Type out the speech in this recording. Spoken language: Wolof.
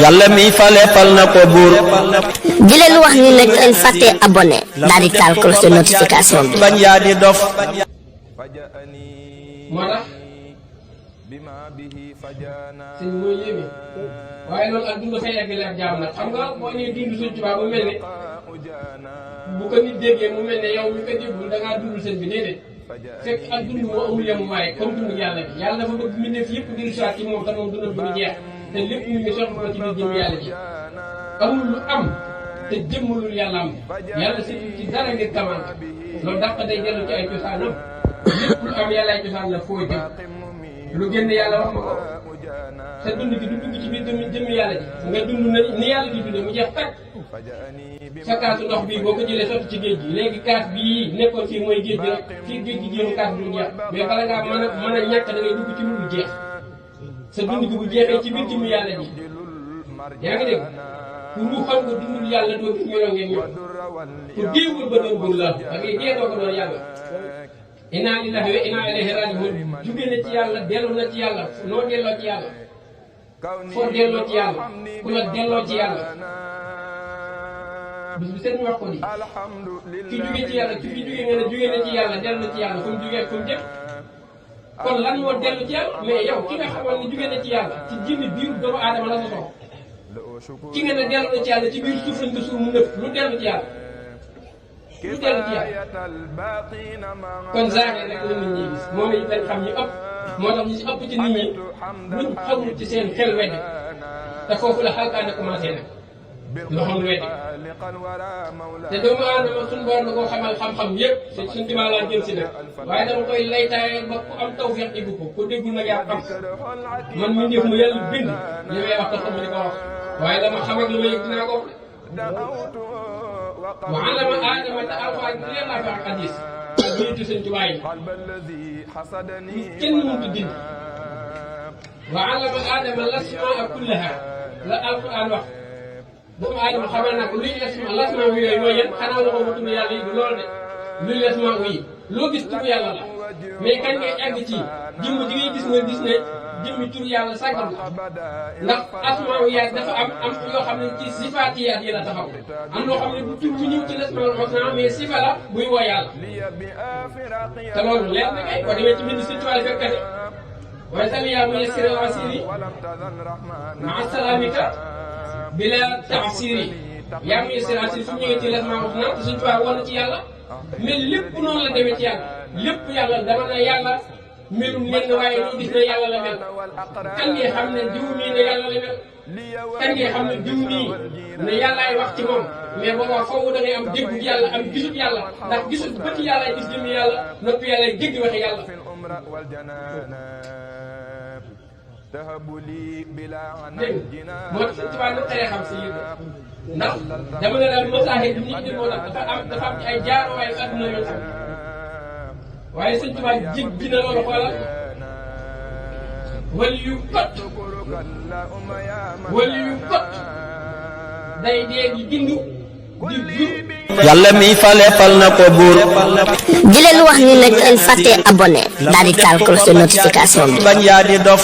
yàlla mi fale fal na ko buur di leen wax ni nag leen fàtte abonné daal di taal cloche de notification bi. bañ yaa di dof moo tax sëñ mooy yéeme waaye loolu ak dund fay eggale ak jaam nag xam nga boo nee dund Sëñ Tuubaa bu mel ne bu ko nit déggee mu mel ne yow mi ko déggul da ngaa dundul sëñ bi déedéet fekk ak dund moo amul yemu waaye comme dund yàlla bi yàlla dafa bëgg mbindeef yëpp dellu soit ci moom te moom dundam bi ñu jeex te lépp ñu ngi soxla ko ci biir jëm yàlla ji amul lu am te jëmmalul yàlla am yàlla si ci dara ngir kamal loolu dàq day dellu ci ay cosaanam lépp lu am yàlla ay cosaan la foo jëm lu génn yàlla wax ma ko sa dund gi du dugg ci biir jëmmi yàlla ji nga dund na ni yàlla di dundee mu jeex tàkk sa kaasu ndox bii boo ko jëlee sotti ci géej gi léegi kaas bii nekkoon fii mooy géej gi rek fii géej gi jéem kaas bi du jeex mais bala ngaa mën a ñàkk da ngay dugg ci lu dul jeex sa dund gi bu jeexee ci biir jëmmi yàlla ji yaa ngi dégg pour mu xam nga dundul yàlla doo gis ñoroo ngeen ñor pour déewul ba doon góor la da ngay jeexoo ko doon yàlla inna lillahi wa inna ilayhi raji'un jóge na ci yàlla dellu na ci yàlla noo delloo ci yàlla foo delloo ci yàlla ku la delloo ci yàlla bis bi seen ñu wax ko di ki jóge ci yàlla ki fi jóge nga ne jóge na ci yàlla dellu na ci yàlla fu mu jógee fu mu jëm kon lan moo dellu ci yàlla mais yow ki nga xamoon ne jóge na ci yàlla ci jëmmi biiru doomu aadama la sa soxla ki nga ne dellu na ci yàlla ci biir suuf lañ ko suuf mu nëf lu dellu ci yàlla lu dellu ci yàlla kon zaahir rek la nit ñi gis moom it dañ xam ñu ëpp moo tax ñu si ëpp ci nit ñi luñ xamul ci seen xel weddi te foofu la xalkaane commencé nag loo xam lu weddi te doomu aadama suñu borom la koo xamal xam-xam yëpp suñ dimaa laa jël si nag waaye dama koy laytaaye ba ku am tawfeex dégg ko ku déggul nag yaa xam man mi def mu yàlla bind li may wax te xam ni ko wax waaye dama xam ak lu ma yëg dinaa ko wax wa allama aadama te alxuraan bi leen laa fi ak hadiis ak biitu Sëñ Tuubaa yi kenn mënut a dindi wa allama aadama lasmaa kullaha la alxuraan wax doomu aadama xamal na ko luy lasmaa wu yooyu mooy yan xanaa waxoo ma tudd yàlla yi du loolu de luy lasmaa wu yi loo gis tur yàlla la mais kañ ngay àgg ci jëmm ji ngay gis nga gis ne jëmmi tur yàlla sàggam la ndax asmaa yaat dafa am yoo xam ne ci sifaatiyaat yi la taxaw am loo xam ne du tur bu ñëw ci lasmaul husna mais sifa la buy woo yàlla te loolu leer na kay boo demee ci mbind Sëñ Tuubaa fekkati waaye tamit yaa mu yassira asiri maa salaamika bila taasiri yaa mu yassira asiri fu mu ñëwee ci lasmaul husna te Sëñ Tuubaa woon na ci yàlla mais lépp noonu la demee ci yàlla lépp yàlla dama na yàlla melum mel na waaye ñu gis ne yàlla la mel kan ngeen xam ne diw mii ne yàlla la mel kan ngeen xam ne diw mii ne yàllaay wax ci moom mais boobaa foofu da ngay am déggu yàlla am gisut yàlla ndax gisut bët yàlla gis jëmmi yàlla noppi yàlla dégg waxi yàlla. dégg moo tax Sëñ Tuubaa lu xëy xam si yéen ndax dama ne daal masaaxi bi ñu indi moo tax dafa am ci ay jaaruwaayu adduna yoo xam waaye Sëñ Tuubaa jéggi na loolu xoolal wali yu kot day dee di bindu di jur yàlla mi fale fal na ko buur di leen wax ni nag leen fàtte abonné daal di taal cloche de notification bi. bañ yaa di dof